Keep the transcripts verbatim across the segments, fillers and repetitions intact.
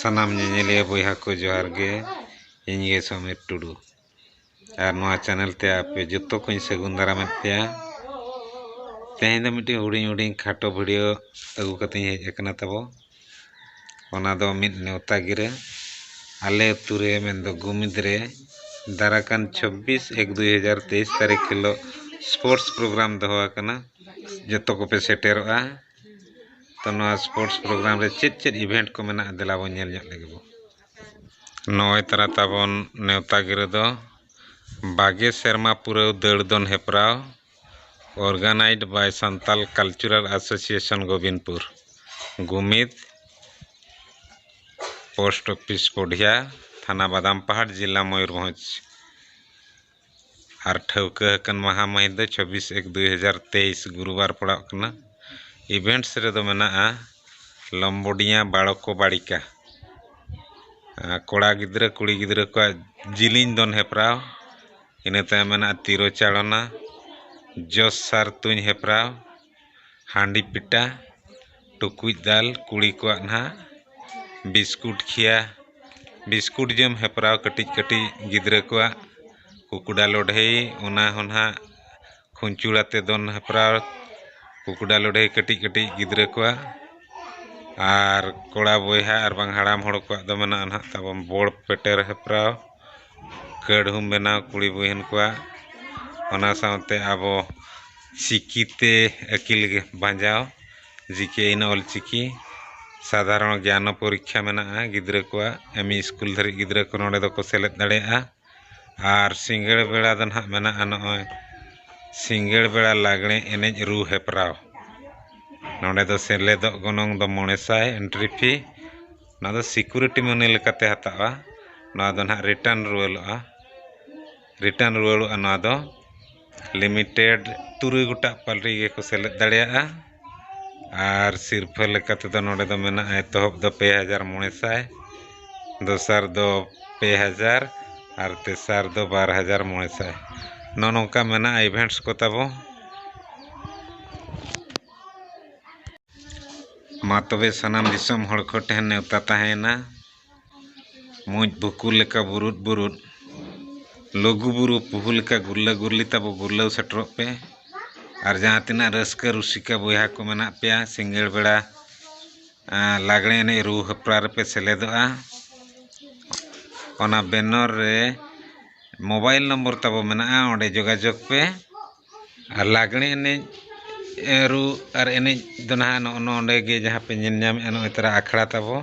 ᱥᱟᱱᱟᱢ ᱧᱮᱧᱮᱞᱤᱭᱟᱹ ᱵᱚᱭᱦᱟ ᱠᱚ ᱡᱚᱦᱟᱨ ᱜᱮ᱾ ᱤᱧ ᱜᱮ ᱥᱚᱢᱤᱨ ᱴᱩᱰᱩ᱾ ᱟᱨ ᱱᱚᱣᱟ ᱪᱮᱱᱮᱞ ᱛᱮ ᱟᱯᱮ ᱡᱚᱛᱚ ᱠᱚᱧ ᱥᱟᱹᱜᱩᱱ ᱫᱟᱨᱟᱢᱮᱫ ᱯᱮᱭᱟ᱾ ᱛᱮᱦᱮᱧ ᱫᱚ ᱢᱤᱫᱴᱤᱡ ᱦᱩᱰᱤᱧ ᱦᱩᱰᱤᱧ ᱠᱷᱟᱴᱚ ᱵᱷᱤᱰᱤᱭᱳ ᱟᱹᱜᱩ ᱠᱟᱛᱮᱧ ᱦᱮᱡ ᱟᱠᱟᱱᱟ ᱛᱟᱵᱚ᱾ ᱚᱱᱟ ᱫᱚ ᱢᱤᱫ ᱱᱮᱣᱛᱟ ᱜᱤᱨᱟᱹ᱾ ᱟᱞᱮ ᱟᱹᱛᱩ ᱨᱮ, ᱢᱮᱱᱫᱚ ᱜᱩᱢᱤᱫ ᱨᱮ, ᱫᱟᱨᱟᱠᱟᱱ ᱪᱷᱚᱵᱵᱤᱥ ᱮᱠ ᱫᱩᱭ ᱦᱟᱡᱟᱨ ᱛᱮᱭᱤᱥ ᱛᱟᱹᱨᱤᱠᱷ ᱦᱤᱞᱳᱜ ᱥᱯᱳᱨᱴᱥ ᱯᱨᱳᱜᱨᱟᱢ ᱫᱚᱦᱚ ᱟᱠᱟᱱᱟ᱾ ᱡᱚᱛᱚ ᱠᱚᱯᱮ ᱥᱮᱴᱮᱨᱚᱜᱼᱟ᱾ ᱛᱚ, ᱱᱚᱣᱟ ᱥᱯᱳᱨᱴᱥ ᱯᱨᱳᱜᱨᱟᱢ ᱨᱮ ᱪᱮᱫ ᱪᱮᱫ ᱤᱵᱷᱮᱱᱴ ᱠᱚ ᱢᱮᱱᱟᱜᱼᱟ, ᱫᱮᱞᱟ ᱵᱚᱱ ᱧᱮᱞ ᱧᱚᱜ ᱞᱮᱜᱮ ᱵᱚ᱾ ᱱᱚᱜᱼᱚᱭ ᱛᱟᱨᱟ ᱛᱟᱵᱚᱱ ᱱᱮᱣᱛᱟ ᱜᱤᱨᱟᱹ ᱫᱚ ᱵᱟᱜᱮ ᱥᱮᱨᱢᱟ ᱯᱩᱨᱟᱹᱣ ᱫᱟᱹᱲ ᱫᱚᱱ ᱦᱮᱯᱨᱟᱣ, organized by Santal Cultural Association Gobindpur, Gumid, post office Kodhia, ᱛᱷᱟᱱᱟ ᱵᱟᱫᱟᱢᱯᱟᱦᱟᱲ, ᱡᱮᱞᱟ ᱢᱚᱭᱩᱨᱵᱷᱚᱸᱡᱽ᱾ ᱟᱨ ᱴᱷᱟᱹᱣᱠᱟᱹ ᱟᱠᱟᱱ ᱢᱟᱦᱟ ᱢᱟᱹᱦᱤᱛ ᱫᱚ ᱪᱷᱚᱵᱵᱤᱥ ᱮᱠ ᱫᱩᱭ ᱦᱟᱡᱟᱨ ᱛᱮᱭᱤᱥ ᱜᱩᱨᱩᱵᱟᱨ ᱯᱟᱲᱟᱜ ᱠᱟᱱᱟ᱾ ᱤᱵᱷᱮᱱᱴᱥ ᱨᱮᱫᱚ ᱢᱮᱱᱟᱜᱼᱟ ᱞᱚᱢᱵᱚᱰᱤᱭᱟ ᱵᱟᱲᱚᱠᱚ ᱵᱟᱲᱤᱠᱟ, ᱟᱨ ᱠᱚᱲᱟ ᱜᱤᱫᱽᱨᱟᱹ ᱠᱩᱲᱤ ᱜᱤᱫᱽᱨᱟᱹ ᱠᱚᱣᱟᱜ ᱡᱤᱞᱤᱧ ᱫᱚᱱ ᱦᱮᱯᱨᱟᱣ, ᱤᱱᱟᱹ ᱛᱟᱭᱚᱢ ᱢᱮᱱᱟᱜᱼᱟ ᱛᱤᱨᱚ ᱪᱟᱲᱚᱱᱟ, ᱡᱚᱥ ᱥᱟᱨ ᱛᱩᱧ ᱦᱮᱯᱨᱟᱣ, ᱦᱟᱺᱰᱤ ᱯᱤᱴᱟ, ᱴᱩᱠᱩᱡ ᱫᱟᱞ, ᱠᱩᱲᱤ ᱠᱚᱣᱟᱜ ᱱᱟᱦᱟᱜ ᱵᱤᱥᱠᱩᱴ ᱠᱷᱤᱭᱟ, ᱵᱤᱥᱠᱩᱴ ᱡᱚᱢ ᱦᱮᱯᱨᱟᱣ ᱠᱟᱹᱴᱤᱡ ᱠᱟᱹᱴᱤᱡ ᱜᱤᱫᱽᱨᱟᱹ ᱠᱚᱣᱟᱜ, ᱠᱩᱠᱰᱟ ᱞᱚᱰᱷᱮᱭ, ᱚᱱᱟ ᱦᱚᱸ ᱱᱟᱦᱟᱜ ᱠᱷᱩᱧᱪᱩᱲ ᱟᱛᱮ ᱫᱚᱱ ᱦᱮᱯᱨᱟᱣ, ᱠᱩᱠᱰᱟ ᱞᱚᱰᱷᱮᱭ ᱠᱟᱹᱴᱤᱡ ᱠᱟᱹᱴᱤᱡ ᱜᱤᱫᱽᱨᱟᱹ ᱠᱚᱣᱟᱜ, ᱟᱨ ᱠᱚᱲᱟ ᱵᱚᱭᱦᱟ ᱟᱨ ᱵᱟᱝ ᱦᱟᱲᱟᱢ ᱦᱚᱲ ᱠᱚᱣᱟᱜ ᱫᱚ ᱢᱮᱱᱟᱜᱼᱟ ᱱᱟᱦᱟᱜ ᱛᱟᱵᱚᱱ ᱵᱚᱲ ᱯᱮᱴᱮᱨ ᱦᱮᱯᱨᱟᱣ, ᱠᱟᱹᱲᱦᱩᱢ ᱵᱮᱱᱟᱣ ᱠᱩᱲᱤ ᱵᱚᱭᱦᱤᱱ ᱠᱚᱣᱟᱜ, ᱚᱱᱟ ᱥᱟᱶᱛᱮ ᱟᱵᱚ ᱪᱤᱠᱤᱛᱮ ᱟᱹᱠᱤᱞ ᱵᱟᱧᱪᱟᱣ, ᱡᱤ ᱠᱮ ᱮᱱ ᱚᱞ ᱪᱤᱠᱤ, ᱥᱟᱫᱷᱟᱨᱚᱱ ᱜᱮᱭᱟᱱ ᱯᱚᱨᱤᱠᱠᱷᱟ ᱢᱮᱱᱟᱜᱼᱟ ᱜᱤᱫᱽᱨᱟᱹ ᱠᱚᱣᱟᱜ, ᱮᱢ ᱤ ᱥᱠᱩᱞ ᱫᱷᱟᱹᱨᱤᱡ ᱜᱤᱫᱽᱨᱟᱹ ᱠᱚ ᱱᱚᱰᱮ ᱫᱚᱠᱚ ᱥᱮᱞᱮᱫ ᱫᱟᱲᱮᱭᱟᱜᱼᱟ᱾ ᱟᱨ ᱥᱤᱸᱜᱟᱹᱲ ᱵᱮᱲᱟ ᱫᱚ ᱱᱟᱦᱟᱜ ᱢᱮᱱᱟᱜᱼᱟ ᱱᱚᱜᱼᱚᱭ ᱥᱤᱸᱜᱟᱹᱲ ᱵᱮᱲᱟ ᱞᱟᱜᱽᱬᱮ ᱮᱱᱮᱡ ᱨᱩ ᱦᱮᱯᱨᱟᱣ᱾ ᱱᱚᱰᱮ ᱫᱚ ᱥᱮᱞᱮᱫᱚᱜ ᱜᱚᱱᱚᱝ ᱫᱚ ᱢᱚᱬᱮ ᱥᱟᱭ entry fee᱾ ᱱᱚᱣᱟ ᱫᱚ security money ᱞᱮᱠᱟᱛᱮ ᱦᱟᱛᱟᱜᱼᱟ᱾ ᱱᱚᱣᱟ ᱫᱚ ᱱᱟᱦᱟᱜ return ᱨᱩᱣᱟᱹᱲᱚᱜᱼᱟ, return ᱨᱩᱣᱟᱹᱲᱚᱜᱼᱟ᱾ ᱱᱚᱣᱟ ᱫᱚ limited ᱛᱩᱨᱩᱭ ᱜᱚᱴᱟᱝ ᱯᱟᱹᱨᱤ ᱜᱮᱠᱚ ᱥᱮᱞᱮᱫ ᱫᱟᱲᱮᱭᱟᱜᱼᱟ᱾ ᱟᱨ ᱥᱤᱨᱯᱷᱟᱹ ᱞᱮᱠᱟ ᱛᱮᱫᱚ ᱱᱚᱰᱮ ᱫᱚ ᱢᱮᱱᱟᱜᱼᱟ, ᱮᱛᱚᱦᱚᱵ ᱫᱚ ᱯᱮ ᱦᱟᱡᱟᱨ ᱢᱚᱬᱮ ᱥᱟᱭ, ᱫᱚᱥᱟᱨ ᱫᱚ ᱯᱮ ᱦᱟᱡᱟᱨ ᱟᱨ ᱛᱮᱥᱟᱨ ᱫᱚ ᱵᱟᱨ ᱦᱟᱡᱟᱨ ᱢᱚᱬᱮ ᱥᱟᱭ᱾ ᱱᱚᱜᱼᱚ ᱱᱚᱝᱠᱟ ᱢᱮᱱᱟᱜᱼᱟ ᱤᱵᱷᱮᱱᱴᱥ ᱠᱚ ᱛᱟᱵᱚ᱾ ᱢᱟ ᱛᱚᱵᱮ ᱥᱟᱱᱟᱢ ᱫᱤᱥᱚᱢ ᱦᱚᱲ ᱠᱚ ᱴᱷᱮᱱ ᱱᱮᱣᱛᱟ ᱛᱟᱦᱮᱸᱭᱮᱱᱟ, ᱢᱩᱸᱡ ᱵᱷᱩᱠᱩ ᱞᱮᱠᱟ ᱵᱩᱨᱩᱫ ᱵᱩᱨᱩᱫ, ᱞᱩᱜᱩ ᱵᱩᱨᱩ ᱯᱩᱦᱩ ᱞᱮᱠᱟ ᱜᱩᱨᱞᱟᱹ ᱜᱩᱨᱞᱤ ᱛᱟᱵᱚ ᱜᱩᱨᱞᱟᱹᱣ ᱥᱮᱴᱮᱨᱚᱜ ᱯᱮ᱾ ᱟᱨ ᱡᱟᱦᱟᱸ ᱛᱤᱱᱟᱹᱜ ᱨᱟᱹᱥᱠᱟᱹ ᱨᱩᱥᱤᱠᱟ ᱵᱚᱭᱦᱟ ᱠᱚ ᱢᱮᱱᱟᱜ ᱯᱮᱭᱟ, ᱥᱤᱸᱜᱟᱹᱲ ᱵᱮᱲᱟ, ᱟᱸ, ᱞᱟᱜᱽᱬᱮ ᱮᱱᱮᱡ ᱨᱩ ᱦᱮᱯᱨᱟᱣ ᱨᱮᱯᱮ ᱥᱮᱞᱮᱫᱚᱜᱼᱟ᱾ ᱚᱱᱟ ᱵᱮᱱᱚᱨ ᱨᱮ ᱢᱳᱵᱟᱭᱤᱞ ᱱᱚᱢᱵᱚᱨ ᱛᱟᱵᱚ ᱢᱮᱱᱟᱜᱼᱟ, ᱚᱸᱰᱮ ᱡᱳᱜᱟᱡᱳᱜᱽ ᱯᱮ᱾ ᱟᱨ ᱞᱟᱜᱽᱬᱮ ᱮᱱᱮᱡ, ᱮ, ᱨᱩ ᱟᱨ ᱮᱱᱮᱡ ᱫᱚ ᱱᱟᱦᱟᱜ ᱱᱚᱜᱼᱚ ᱱᱚᱰᱮ ᱜᱮ ᱡᱟᱦᱟᱸ ᱯᱮ ᱧᱮᱞ ᱧᱟᱢᱮᱫᱼᱟ, ᱱᱚᱜᱼᱚᱭ ᱛᱟᱨᱟ ᱟᱠᱷᱲᱟ ᱛᱟᱵᱚ,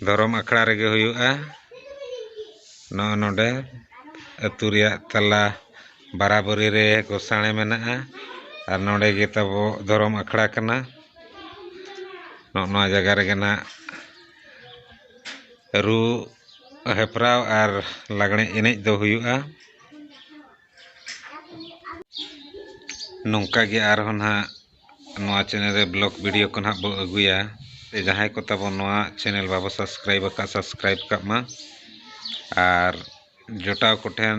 ᱫᱷᱚᱨᱚᱢ ᱟᱠᱷᱲᱟ ᱨᱮᱜᱮ ᱦᱩᱭᱩᱜᱼᱟ᱾ ᱱᱚᱜᱼᱚ ᱱᱚᱰᱮ ᱟᱹᱛᱩ ᱨᱮᱭᱟᱜ ᱛᱟᱞᱟ ᱵᱟᱨᱟᱵᱟᱹᱨᱤ ᱨᱮ ᱜᱚᱥᱟᱬᱮ ᱢᱮᱱᱟᱜᱼᱟ᱾ ᱟᱨ ᱱᱚᱰᱮ ᱜᱮ ᱛᱟᱵᱚ ᱫᱷᱚᱨᱚᱢ ᱟᱠᱷᱲᱟ ᱠᱟᱱᱟ᱾ ᱱᱚᱜᱼᱚ ᱱᱚᱣᱟ ᱡᱟᱭᱜᱟ ᱨᱮᱜᱮ ᱱᱟᱦᱟᱜ ᱨᱩ ᱦᱮᱯᱨᱟᱣ ᱟᱨ ᱞᱟᱜᱽᱬᱮ ᱮᱱᱮᱡ ᱫᱚ ᱦᱩᱭᱩᱜᱼᱟ᱾ ᱱᱚᱝᱠᱟ ᱜᱮ ᱟᱨᱦᱚᱸ ᱱᱟᱦᱟᱜ ᱱᱚᱣᱟ ᱪᱮᱱᱮᱞ ᱨᱮ ᱵᱞᱚᱜ ᱵᱷᱤᱰᱤᱭᱳ ᱠᱚ ᱱᱟᱦᱟᱜ ᱵᱚ ᱟᱹᱜᱩᱭᱟ᱾ ᱥᱮ ᱡᱟᱦᱟᱸᱭ ᱠᱚ ᱛᱟᱵᱚ ᱱᱚᱣᱟ ᱪᱮᱱᱮᱞ ᱵᱟᱵᱚ ᱥᱟᱵᱥᱠᱨᱟᱭᱤᱵ ᱟᱠᱟᱫ, ᱥᱟᱵᱥᱠᱨᱟᱭᱤᱵ ᱠᱟᱜ ᱢᱟ᱾ ᱟᱨ ᱡᱚᱴᱟᱣ ᱠᱚᱴᱷᱮᱱ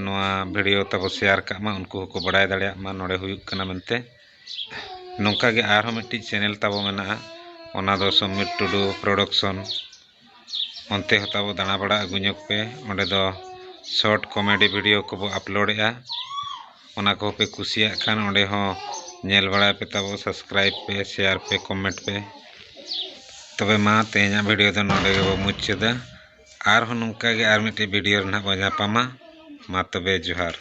ᱱᱚᱣᱟ ᱵᱷᱤᱰᱤᱭᱳ ᱛᱟᱵᱚ ᱥᱮᱭᱟᱨ ᱠᱟᱜ ᱢᱟ, ᱩᱱᱠᱩ ᱦᱚᱸᱠᱚ ᱵᱟᱲᱟᱭ ᱫᱟᱲᱮᱭᱟᱜ ᱢᱟ ᱱᱚᱰᱮ ᱦᱩᱭᱩᱜ ᱠᱟᱱᱟ ᱢᱮᱱᱛᱮ᱾ ᱱᱚᱝᱠᱟ ᱜᱮ ᱟᱨᱦᱚᱸ ᱢᱤᱫᱴᱤᱡ ᱪᱮᱱᱮᱞ ᱛᱟᱵᱚ ᱢᱮᱱᱟᱜᱼᱟ, ᱚᱱᱟ ᱫᱚ ᱥᱚᱢᱤᱨ ᱴᱩᱰᱩ ᱯᱨᱚᱰᱟᱠᱥᱚᱱ᱾ ᱚᱱᱛᱮ ᱦᱚᱸ ᱛᱟᱵᱚ ᱫᱟᱬᱟ ᱵᱟᱲᱟ ᱟᱹᱜᱩ ᱧᱚᱜ ᱯᱮ᱾ ᱚᱸᱰᱮ ᱫᱚ ᱥᱚᱨᱴ ᱠᱚᱢᱮᱰᱤ ᱵᱷᱤᱰᱤᱭᱳ ᱠᱚᱵᱚ ᱟᱯᱞᱳᱰᱮᱜᱼᱟ᱾ ᱚᱱᱟ ᱠᱚᱦᱚᱸ ᱯᱮ ᱠᱩᱥᱤᱭᱟᱜ ᱠᱷᱟᱱ ᱚᱸᱰᱮ ᱦᱚᱸ ᱧᱮᱞ ᱵᱟᱲᱟᱭ ᱯᱮ ᱛᱟᱵᱚ, ᱥᱟᱵᱥᱠᱨᱟᱭᱤᱵ ᱯᱮ, ᱥᱮᱭᱟᱨ ᱯᱮ, ᱠᱚᱢᱮᱱᱴ ᱯᱮ᱾ ᱛᱚᱵᱮ ᱢᱟ ᱛᱮᱦᱮᱧᱟᱜ ᱵᱷᱤᱰᱤᱭᱳ ᱫᱚ ᱱᱚᱰᱮ ᱜᱮᱵᱚ ᱢᱩᱪᱟᱹᱫᱟ᱾ ᱟᱨᱦᱚᱸ ᱱᱚᱝᱠᱟ ᱜᱮ ᱟᱨ ᱢᱤᱫᱴᱮᱡ ᱵᱷᱤᱰᱤᱭᱳ ᱨᱮ ᱱᱟᱦᱟᱜ ᱵᱚ ᱧᱟᱯᱟᱢᱟ᱾ ᱢᱟ ᱛᱚᱵᱮ ᱡᱚᱦᱟᱨ᱾